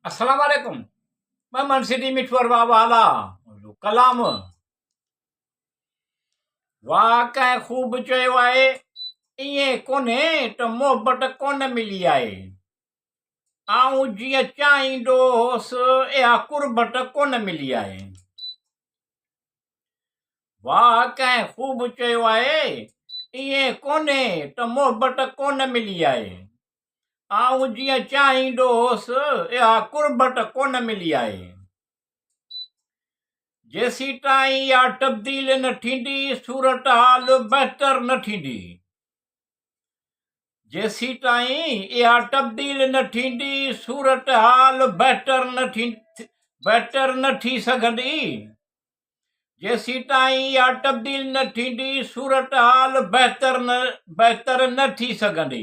السلام عليڪم مهمان سٽي مٺو ارباب والا جو ڪلام واهه ڪنهن خوب چيو آهي ائين ڪونهي ته محبت ڪونه ملي آهي آئون جيئن چاهيندو هوس اها قربت ڪونه ملي آهي واهه ڪنهن خوب چيو آهي ائين ڪونهي ته محبت ڪونه ملي آهي آئون جيئن چاهيندو هوس اها قربت ڪونه ملي آهي جيسيتائين اها تبديل نه ٿيندي صورتحال بهتر نه ٿيندي جيسيتائين اها تبديل نه ٿيندي، صورتحال بهتر نه بهتر نه ٿي سگهندي. جيسيتائين اها تبديل نه ٿيندي، صورتحال بهتر نه بهتر نه ٿي سگهندي.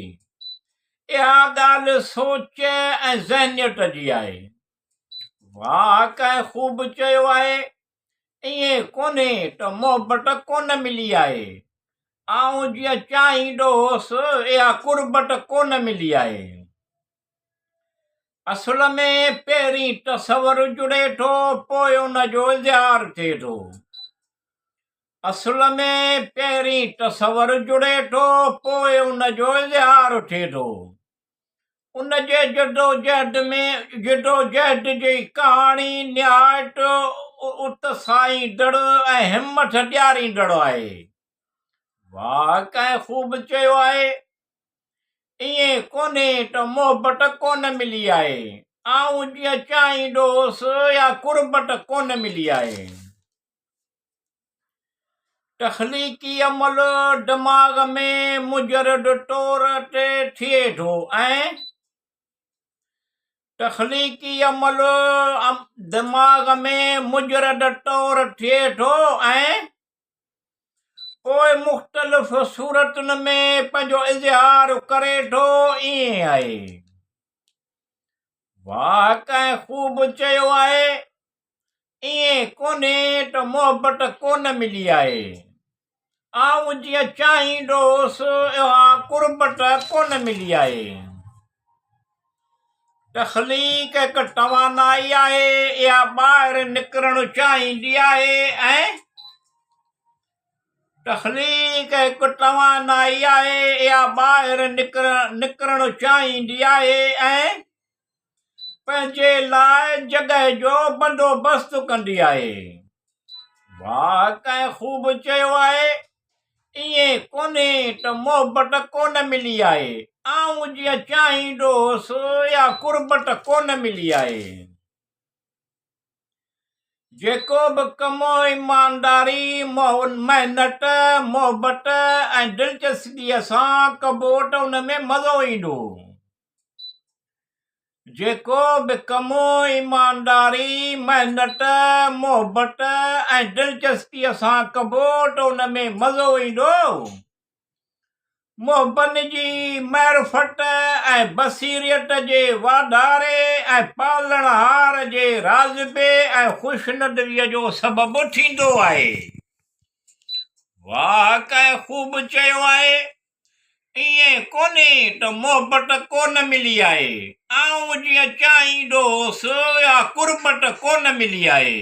اها ڳالهه سوچ ۽ ذهنيت جي آهي. واهه ڪنهن خوب چيو آهي، ائين ڪونهي ته محبت ڪونه ملي آهي. آئون جيئن چاهيندو هوس اها قربت ڪونه ملي آهي. اصل ۾ پهرين تصور جڙي ٿو پوء ان جو اظهار ٿئي ٿو. اصل ۾ پهرين تصور جڙي ٿو پوء ان جو اظهار ٿئي ٿو. ان جي جدوجهد ۾ جدوجهد جي ڪهاڻي نهايت اتساهيندڙ ۽ همٿ ڏياريندڙ آهي. واهه ڪنهن خوب چيو آهي، ائين ڪونهي ته محبت ڪونه ملي آهي، آئون جيئن چاهيندو هوس اها قربت ڪونه ملي آهي. تخليقي عمل دماغ ۾ مجرد طور تي ٿئي ٿو ۽ تخليقي عمل دماغ ۾ مجرد طور ٿئي ٿو ۽ پوء مختلف صورتن ۾ پنهنجو اظهار ڪري ٿو ائين آهي. واهه ڪنهن خوب چيو آهي. ائين ڪونهي ته محبت ڪونه ملي آهي. آئون جيئن چاهيندو هوس اها قربت ڪونه ملي آهي. تخليق هڪ توانائي آهي، اها ٻاهر نڪرڻ چاهيندي آهي ۽. تخليق هڪ توانائي آهي، اها ٻاهر نڪرڻ چاهيندي آهي ۽. پنهنجي لاء جڳهه جو بندوبست ڪندي آهي. واهه ڪنهن خوب چيو آهي، ائين ڪونهي ته محبت ڪونه ملي آهي، آئون جيئن چاهيندو هوس اها قربت ڪونه ملي آهي. جيڪو به ڪم ايمانداري، محنت، محبت ۽ دلچسپيء سان ڪبو ته ان ۾ مزو ايندو. جيڪو به ڪم ايمانداري، محنت، محبت ۽ دلچسپيء سان ڪبو ته ان ۾ مزو ايندو. محبن جي معرفت ۽ بصيريت جي واڌاري ۽ پالڻهار جي راضپي ۽ خوشنظريء جو سبب ٿيندو آهي. واهه ڪنهن خوب چيو آهي. ائين ڪونهي ته محبت ڪونه ملي آهي، آئون جيئن چاهيندو هوس اها قربت ڪونه ملي آهي.